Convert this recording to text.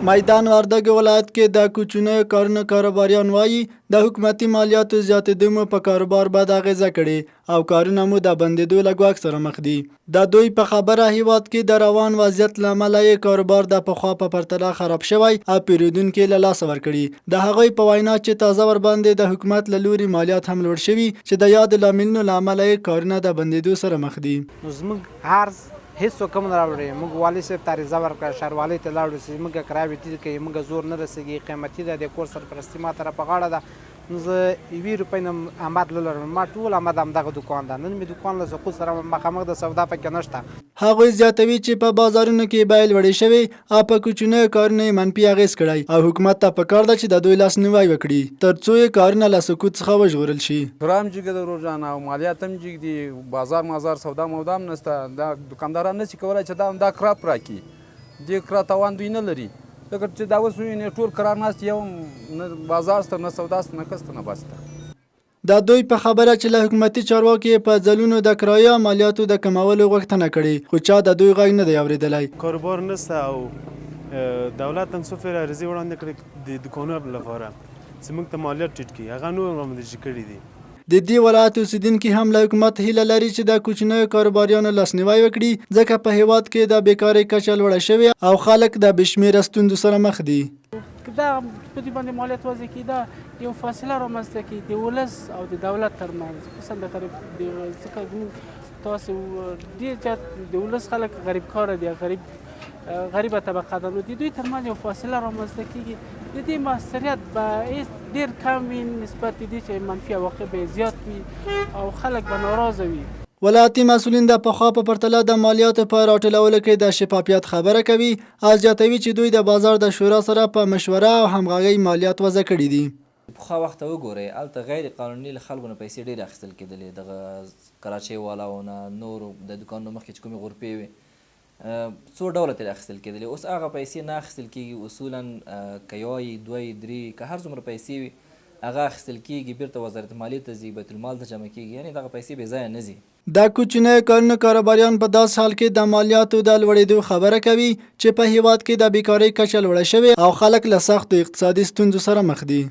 میدان وردګو ولایت کې د کوچنیو کارونو کاروباریان وايي، د حکومتي مالیاتو زیاتېدو مو په کاروبار بده اغېزه کړې او کارونه مو د بندېدو له ګواښ سره مخ دي. د دوی په خبره، هېواد کې د روان وضعیت له امله یې کاروبار د پخوا په پرتله خراب شوی او پېرودونکي یې له لاسه ورکړي. د هغوی په وینا چې تازه ورباندې د حکومت له لوري مالیات هم لوړ شوي چې د یادو لاملونو له امله یې کارونه د بندېدو سره مخ دي. نو زموږ عرض هیڅوک هم نه راوړي، موږ والي صاحب ته عریضه ورکړه، ښاروالۍ ته لاړو چې زموږ کرایه ټیټه کړئ، موږ زور نه رسیږي، قیمتي ده، د کور سرپرستي ماته را په غاړه ده، نو زه یوې روپۍ نه آمد نه لرم، ما ټول آمد همدغه دوکان ده، نن مې دوکان له سقوط سره مخامخ ده، سودا پکې نشته. هغوی زیاتوي چې په بازارونو کې بیې لوړې شوې او په کوچنیو کارونو یې منفي اغېز کړی او حکومت ته په کار ده چې د دوی لاسنیوی وکړي تر څو یې کارونه له سقوط څخه وژغورل شي. کرایه هم جګه ده ورور جانه او مالیات هم جګ دي، بازار مازار سودا مودا هم نشته، دا دوکانداران نشي کولای چې دا همدا کرا پوره کړي، دې کرا توان دوی نه لري، ځکه چې دا اوس وینې ټول کرار ناست یو نه بازار شته نه سودا شته نه ښه شته نه بد شته. د دوی په خبره چې له حکومتي چارواکو یې په ځلونو د کرایو او مالیاتو د کمولو غوښتنه کړې، خو چا د دوی غږ نه دی اورېدلی. کاروبار نشته او دولت هم څو پېره عریضې وړاندې کړې د دوکانونو لپاره چې موږ ته مالیات ټیټ کړي، هغه نور هم رامنځته کړي دي. د دې ولایت اوسېدونکي هم له حکومت هیله لري چې د کوچنیو کاروباریانو لاسنیوی وکړي، ځکه په هېواد کې د بېکارۍ کچه لوړه شوې او خلک د بې شمېره ستونزو سره مخ دي. که دا په دوی باندې مالیات وضع کړي، دا یو فاصله رامنځته کړي د ولس او د دولت ترمنځ، خصوصا د غریب، ځکه موږ تاسو ډېر زیات د ولس خلک غریب کاره دي، غریب غریبه طبقه ده، نو د دوی ترمنځ یو فاصله رامنځته کیږي. د دې موثریت به هیڅ ډیر کم وي نسبت د دې چې منفي عواقب به زیات وي او خلک به ناراضه وي. ولایتي مسؤلین د پخوا په پرتله د مالیاتو په راټولولو کې د شفافیت خبره کوي او زیاتوي چې دوی د بازار د شورا سره په مشوره او همغږۍ مالیات وضع کړي دي. د پخوا وخته وګورئ هلته غیر قانوني له خلکو نه پیسې ډېرې اخیستل کېدلې، دغه کراچۍ والاو نه نورو د دوکانونو مخکې چې کومې غرفې وې څو ډوله ترې اخیستل کېدلې، اوس هغه پیسې نه اخیستل کېږي، اصولاً که یوه وي، دوه وي، درې وي، که هر څومره پیسې وي هغه اخیستل کېږي، بېرته وزارت مالیې ته ځي، بیت المال ته جمع کېږي، یعنې دغه پیسې بې ځایه نه ځي. د کوچنیو کارونو کاروباریان په داسې حال کې د مالیاتو د لوړېدو خبره کوي چې په هېواد کې د بېکارۍ کچه لوړه شوې او خلک له سختو اقتصادي ستونزو سره مخ دي.